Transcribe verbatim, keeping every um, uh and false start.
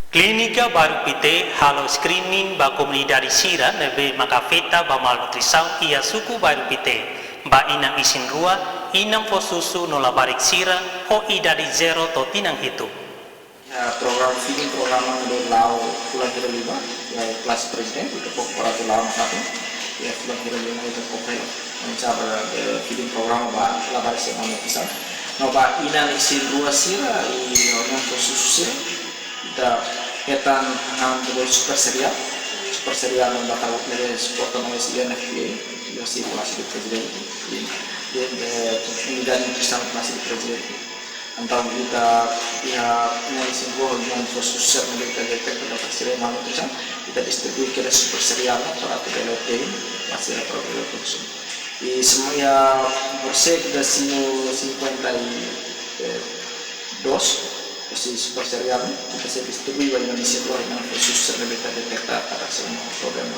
Klínika Bairru Pité halo screening ba komunidade sira ne'ebé maka afeta ba malnutrisaun iha suku Bairru Pité, ba inan isin-rua, inan fó susu no labarik sira ho idade zero to'o tinan hitu. Ya, programa feeding programa ne'ebé la'o fulan hira lima, ya, klase prezidente, ita fó para tu la'o no satu, ya, fulan hira lima ita fó para, mencabar, eh, feeding programa ba labarik sira malnutrisaun. No ba inan isin-rua sira, i inan fó susu sira, ita hetan hahán tebol super cereal, super cereal no ba tau ne'ebé suporta mai husi U N F P A, i husi Palásiu Prezidente, i, i, eh, unidade nutrisaun Palásiu Prezidente. Entaun ita iha inan isin-rua, inan fó susu sira ne'ebé ita detekta katak sira malnutrisaun, ita distribui kedas super cereal para atu bele tein, para sira para bele konsumu. I semua iha por ser da sino cinquenta e dois, husi super cereal ne'e, ita sei distribui ba inan isin-rua, inan fó susu sira ne'ebé ita detekta katak sira ho problema